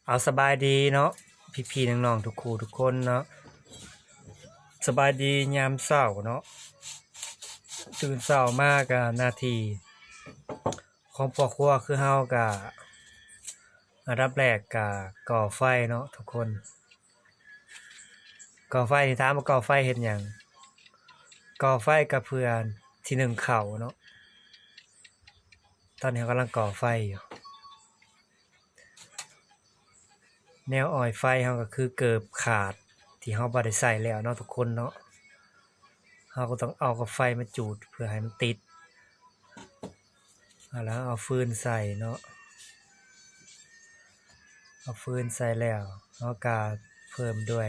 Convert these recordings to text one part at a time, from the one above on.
ເອົາ ສະບາຍດີເນາະ ພີ່ໆນ້ອງໆ ທຸກຄູ່ທຸກຄົນເນາະ. ສະບາຍດີຍາມເຊົ້າເນາະ. ຕື່ນເຊົ້າມາກະໜ້າທີ່ຂອງພໍ່ຄົວຄືເຮົາກະ ອັນດັບແລກກະກໍ່ໄຟເນາະທຸກຄົນ. ກໍ່ໄຟນີ້ ຖາມວ່າກໍ່ໄຟເຮັດຫຍັງ? ກໍ່ໄຟກະເພື່ອຊິໜຶ້ງເຂົ້າເນາະ. ຕອນນີ້ເຮົາກຳລັງກໍ່ໄຟຢູ່. ແນວອອຍໄຟເຮົາກໍຄືເກີບຂາດ ທີ່ເຮົາບໍ່ໄດ້ໃຊ້ແລ້ວເນາະທຸກຄົນເນາະ. ເຮົາກໍຕ້ອງເອົາກັບໄຟມາຈູດເພື່ອໃຫ້ມັນຕິດ ແລ້ວເອົາຟືນໃສ່ເນາະ. ເອົາຟືນໃສ່ແລ້ວ ເຮົາກໍເພີ່ມດ້ວຍ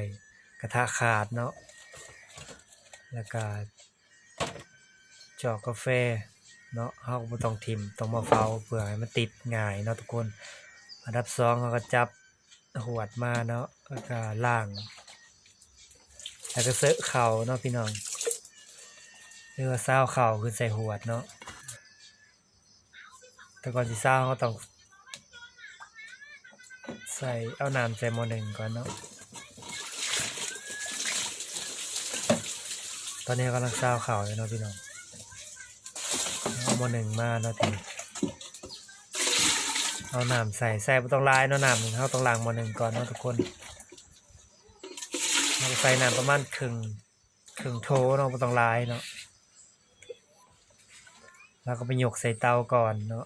ກະທະຂາດເນາະ ແລ້ວກໍ ຈອກກາແຟເນາະ ເຮົາກໍບໍ່ຕ້ອງຖິ້ມ ຕ້ອງມາເຝົ້າເພື່ອໃຫ້ມັນຕິດງ່າຍເນາະທຸກຄົນ. ອັນດັບສອງ ເຮົາກໍຈັບຫວດມາເນາະ ແລ້ວກໍລ້າງ ແລ້ວກໍເຊາະເຂົ້າເນາະພີ່ນ້ອງ ຫຼືວ່າຊາວເຂົ້າຂຶ້ນໃສ່ຫວດເນາະ. ແຕ່ກ່ອນຊິຊາວ ເຮົາຕ້ອງໃສ່ ເອົານ້ຳໃສ່ໝໍ້ໜຶ່ງກ່ອນເນາະ. ຕອນນີ້ເຮົາກຳລັງຊາວເຂົ້າຢູ່ເນາະພີ່ນ້ອງ. ເອົາໝໍ້ໜຶ່ງມາເນາະ ທີນີ້ເອົານ້ຳໃສ່ ໃສ່ບໍ່ຕ້ອງຫຼາຍເນາະ ນ້ຳນີ້ ເຮົາຕ້ອງລ້າງໝໍ້ໜຶ່ງກ່ອນເນາະທຸກຄົນ. ເຮົາກໍໃສ່ນ້ຳປະມານເຄິ່ງ ເຄິ່ງໂຖເນາະ ບໍ່ຕ້ອງຫຼາຍເນາະ. ແລ້ວກໍໄປຍົກໃສ່ເຕົາກ່ອນເນາະ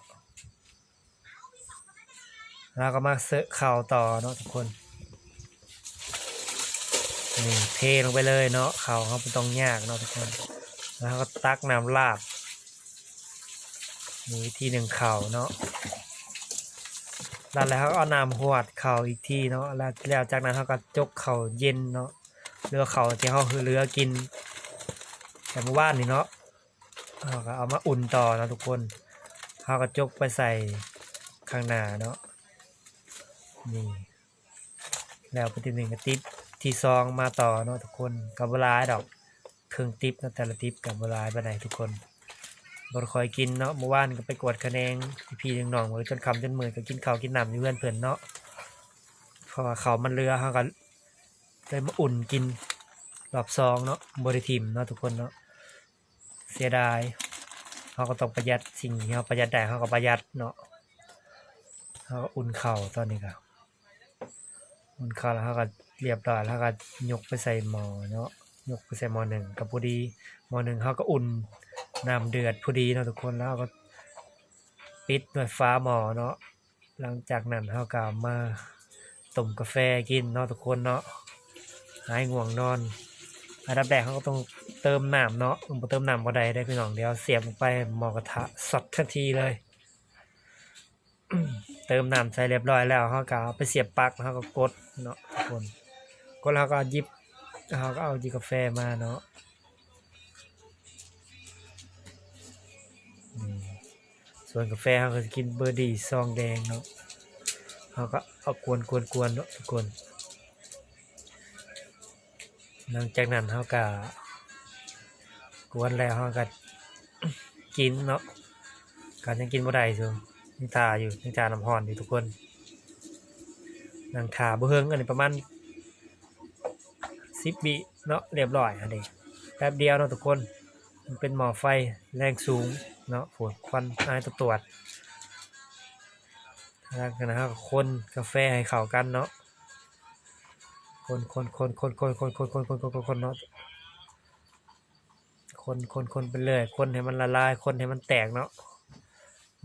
ແລ້ວກໍມາເຊາະເຂົ້າຕໍ່ເນາະທຸກຄົນ. ນີ້ ເທລົງໄປເລີຍເນາະ ເຂົ້າເຮົາບໍ່ຕ້ອງຍາກເນາະທຸກຄົນ. ແລ້ວເຮົາກໍຕັກນ້ຳລາດ ມີວິທີໜຶ້ງເຂົ້າເນາະ. ລາດແລ້ວເຮົາກໍເອົານ້ຳຫວດເຂົ້າອີກທີເນາະ ແລ້ວ ແລ້ວຈາກນັ້ນເຮົາກໍຈົກເຂົ້າເຢັນເນາະ ຫຼືວ່າເຂົ້າທີ່ເຮົາເຫຼືອກິນແຕ່ມື້ວານນີ້ເນາະ ເຮົາກໍເອົາມາອຸ່ນຕໍ່ເນາະທຸກຄົນ. ເຮົາກໍຈົກໄປໃສ່ຂ້າງໜ້າເນາະ ນີ້. ແລ້ວໄປຕິບໜຶ່ງກໍຕິບທີສອງມາຕໍ່ເນາະທຸກຄົນ. ກໍບໍ່ຫຼາຍດອກ ເຄິ່ງຕິບເນາະ ແຕ່ລະຕິບກໍບໍ່ຫຼາຍປານໃດທຸກຄົນ. ບໍ່ຄ່ອຍກິນເນາະ ມື້ວານກໍໄປກວດຂະແໜງ ພີ່ໆນ້ອງໆ ເອີ ຈົນຄ່ຳຈົນມືດກໍກິນເຂົ້າກິນນ້ຳຢູ່ເຮືອນເພິ່ນເນາະ ເພາະວ່າເຂົ້າມັນເຫຼືອ ເຮົາກໍເລີຍມາອຸ່ນກິນຮອບສອງເນາະ ບໍ່ໄດ້ຖິ້ມເນາະທຸກຄົນເນາະ. ເສຍດາຍ ເຮົາກໍຕ້ອງປະຢັດ ສິ່ງທີ່ເຮົາປະຢັດໄດ້ເຮົາກໍປະຢັດເນາະ. ເຮົາກໍອຸ່ນເຂົ້າ ຕອນນີ້ກໍອຸ່ນເຂົ້າແລ້ວ ເຮົາກໍລຽບຮ້ອຍແລ້ວ ເຮົາກໍຍົກໄປໃສ່ໝໍ້ເນາະ ຍົກໄປໃສ່ໝໍ້ໜຶ່ງກໍພໍດີ. ໝໍ້ໜຶ່ງເຮົາກໍອຸ່ນນ້ຳເດືອດພໍດີເນາະທຸກຄົນ ແລ້ວເຮົາກໍປິດດ້ວຍຝາໝໍ້ເນາະ. ຫຼັງຈາກນັ້ນເຮົາກໍມາຕົ້ມກາແຟກິນເນາະທຸກຄົນເນາະ ຫາຍງ່ວງນອນ. ອັນດັບແລກເຮົາກໍຕ້ອງເຕີມນ້ຳເນາະ ບໍ່ເຕີມນ້ຳບໍ່ໄດ້ເດ້ພີ່ນ້ອງ ດຽວສຽບລົງໄປໝໍ້ກະທະຊັອດທັນທີເລີຍ. ເຕີມນ້ຳໃສ່ລຽບຮ້ອຍແລ້ວ ເຮົາກໍເອົາໄປສຽບປັກ ເຮົາກໍກົດເນາະທຸກຄົນ. ກົດແລ້ວເຮົາກໍຫຍິບ ເຮົາກໍເອົາຫຍິບກາແຟມາເນາະ. ອືມ ສ່ວນກາແຟເຮົາກໍຊິກິນເບີດີຊອງແດງເນາະ ເຮົາກໍເອົາກວນໆໆເນາະທຸກຄົນ. ຫຼັງຈາກນັ້ນເຮົາກໍກວນແລ້ວເຮົາກໍກິນເນາະ. ກໍຍັງກິນບໍ່ໄດ້ຢູ່ ຍັງຖ້າຢູ່ ຍັງຖ້ານ້ຳຮ້ອນຢູ່ທຸກຄົນ. ນັ່ງຖ້າບໍ່ເຫິງ ອັນນີ້ປະມານສິບວິເນາະ ລຽບຮ້ອຍຫັ້ນເດ ແປັບດຽວເນາະທຸກຄົນ. ມັນເປັນໝໍ້ໄຟແຮງສູງເນາະ ໂອ້ຍ ຄວັນອາຍຕວດໆ. ຫຼັງຈາກນັ້ນເຮົາກໍຄົນກາແຟໃຫ້ເຂົ້າກັນເນາະ ຄົນໆໆໆໆໆເນາະ ຄົນໆໆໆໄປເລື້ອຍ ຄົນໃຫ້ມັນລະລາຍ ຄົນໃຫ້ມັນແຕກເນາະ.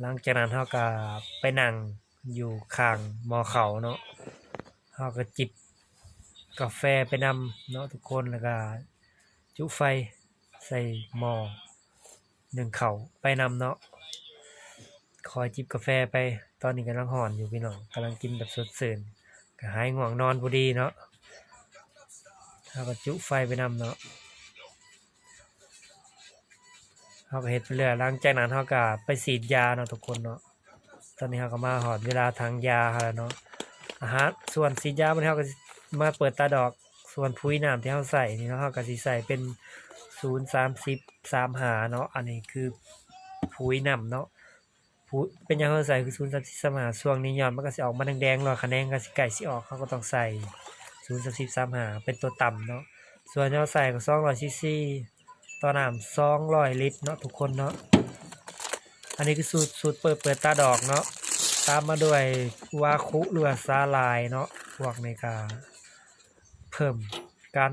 ຫຼັງຈາກນັ້ນເຮົາກໍໄປນັ່ງຢູ່ຂ້າງໝໍ້ເຂົ້າເນາະ ເຮົາກໍຈິບກາແຟໄປນຳເນາະທຸກຄົນ ແລ້ວກໍຈຸໄຟໃສ່ໝໍ້ໜຶ້ງເຂົ້າໄປນຳເນາະ. ຄອຍຈິບກາແຟໄປ ຕອນນີ້ກຳລັງຮ້ອນຢູ່ພີ່ນ້ອງ ກຳລັງກິນແບບສົດຊື່ນ ກະຫາຍງ່ວງນອນພໍດີເນາະ. ເຮົາກໍຈຸໄຟໄປນຳເນາະ ເຮົາກໍເຮັດໄປເລື້ອຍ. ຫຼັງຈາກນັ້ນເຮົາກໍໄປສີດຢາເນາະທຸກຄົນເນາະ. ຕອນນີ້ເຮົາກໍມາຮອດເວລາຖັງຢາເຮົາແລ້ວເນາະ. ອາຫານ ສ່ວນສີດຢາມື້ນີ້ເຮົາກໍຊິມາເປີດຕາດອກ ສ່ວນຜຸຍນ້ຳທີ່ເຮົາໃສ່ນີ້ເນາະ ເຮົາກໍຊິໃສ່ເປັນສູນ ສາມສິບ ສາມຫ້າເນາະ. ອັນນີ້ຄືຜຸຍນ້ຳເນາະ. ຜ ເປັນຫຍັງເຮົາໃສ່ຄືສູນສາມສິບສາມຫ້າ ຊ່ວງນີ້ຍອດມັນກໍຊິອອກມາແດງໆ ແລ້ວ ຂະແໜງກໍຊິໃກ້ຊິອອກ ເຮົາກໍຕ້ອງໃສ່ສູນສາມສິບສາມຫ້າ ເປັນຕົວຕ່ຳເນາະ. ສ່ວນເຮົາໃສ່ກໍສອງຮ້ອຍຊີຊີ ຕໍ່ນ້ຳສອງຮ້ອຍລິດເນາະທຸກຄົນເນາະ. ອັນນີ້ຄືສູດ ສູດເປີດ ເປີດຕາດອກເນາະ ຕາມມາດ້ວຍວາຄຸ ຫຼືວ່າສາຫຼ່າຍເນາະ. ພວກນີ້ກໍເພີ່ມການ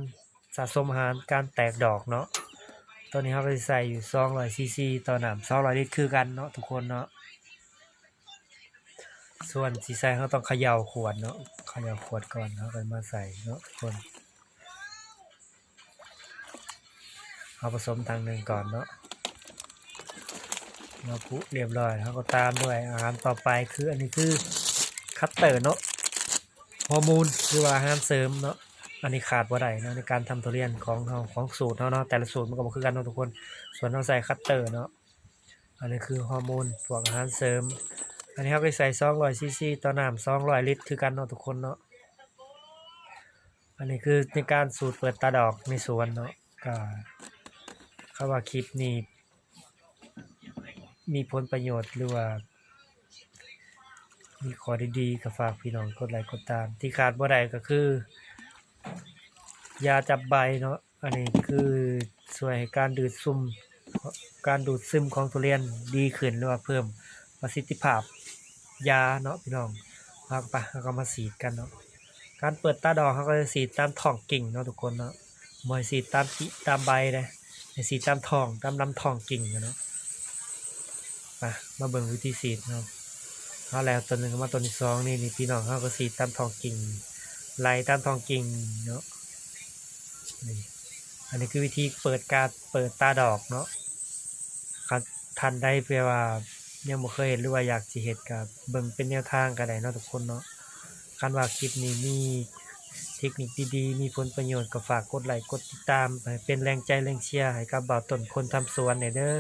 ສະສົມອາຫານ ການແຕກດອກເນາະ. ໂຕນີ້ເຮົາກໍຊິໃສ່ຢູ່ສອງຮ້ອຍຊີຊີ ຕໍ່ນ້ຳສອງຮ້ອຍລິດຄືກັນເນາະທຸກຄົນເນາະ. ສ່ວນຊິໃສ່ເຮົາຕ້ອງເຂົາເຍົາຂວດເນາະ ເຂົາເຍົາຂວດກ່ອນ ເຮົາຄ່ອຍມາໃສ່ເນາະທຸກຄົນ. ເຮົາປະສົມຖັງໜຶ່ງກ່ອນເນາະ ເຮົາປຸຮຽບຮ້ອຍ ເຮົາກໍຕາມດ້ວຍອາຫານຕໍ່ໄປ ຄື ອັນນີ້ຄືຄັດເຕີເນາະ ຮໍໂມນ ຫຼືວ່າອາຫານເສີມເນາະ. ອັນນີ້ຂາດບໍ່ໄດ້ເນາະ ໃນການທຳທຸລຽນຂອງເຮົາ ຂອງສູດເຮົາເນາະ ແຕ່ລະສູດມັນກໍບໍ່ຄືກັນເນາະທຸກຄົນ. ສ່ວນເຮົາໃສ່ຄັດເຕີເນາະ ອັນນີ້ຄືຮໍໂມນ ພວກອາຫານເສີມ. ອັນນີ້ເຮົາກໍໃສ່ສອງຮ້ອຍຊີຊີ ຕໍ່ນ້ຳສອງຮ້ອຍລິດຄືກັນເນາະທຸກຄົນເນາະ. ອັນນີ້ຄືໃນການສູດເປີດຕາດອກໃນສວນເນາະ. ກໍຄຳວ່າຄລິບນີ້ມີຜົນປະໂຫຍດ ຫຼືວ່າມີຂໍ້ດີໆ ກໍຝາກພີ່ນ້ອງກົດໄລກົດຕາມ. ທີ່ຂາດບໍ່ໄດ້ກໍຄືຢາຈັບໃບເນາະ. ອັນນີ້ຄືຊ່ວຍໃຫ້ການດູດຊຶມ ການດູດຊຶມຂອງທຸລຽນດີຂຶ້ນ ຫຼືວ່າເພີ່ມປະສິດທິພາບຢາເນາະພີ່ນ້ອງ. ເຮົາກໍໄປ ເຮົາກໍມາສີດກັນເນາະ. ການເປີດຕາດອກ ເຮົາກໍຈະສີດຕາມທ້ອງກິ່ງເນາະທຸກຄົນເນາະ ບໍ່ໃຫ້ສີດຕາມ ຕາມໃບເດ້ ໃຫ້ສີດຕາມທ້ອງ ຕາມລຳທ້ອງກິ່ງເນາະ. ມາ ມາເບິ່ງວິທີສີດເນາະ. ເຮົາແລ້ວຕົວໜຶ່ງ ມາຕົວທີສອງນີ້ ນີ້ພີ່ນ້ອງ ເຮົາກໍສີດຕາມທ້ອງກິ່ງ ໄລ່ຕາມທ້ອງກິ່ງເນາະ. ນີ້ ອັນນີ້ຄືວິທີເປີດການເປີດຕາດອກເນາະ. ຄັນທ່ານໃດແບບວ່າຍັງບໍ່ເຄີຍເຮັດ ຫຼືວ່າຢາກຊິເຮັດ ກໍເບິ່ງເປັນແນວທາງກໍໄດ້ເນາະທຸກຄົນເນາະ. ຄັນວ່າຄລິບນີ້ມີເທັກນິກດີໆ ມີຜົນປະໂຫຍດ ກໍຝາກກົດໄລກົດຕິດຕາມ ເພື່ອເປັນແຮງໃຈແຮງເຊຍໃຫ້ກັບບ່າວຕົ້ນຄົນທຳສວນແດ່ເດີ.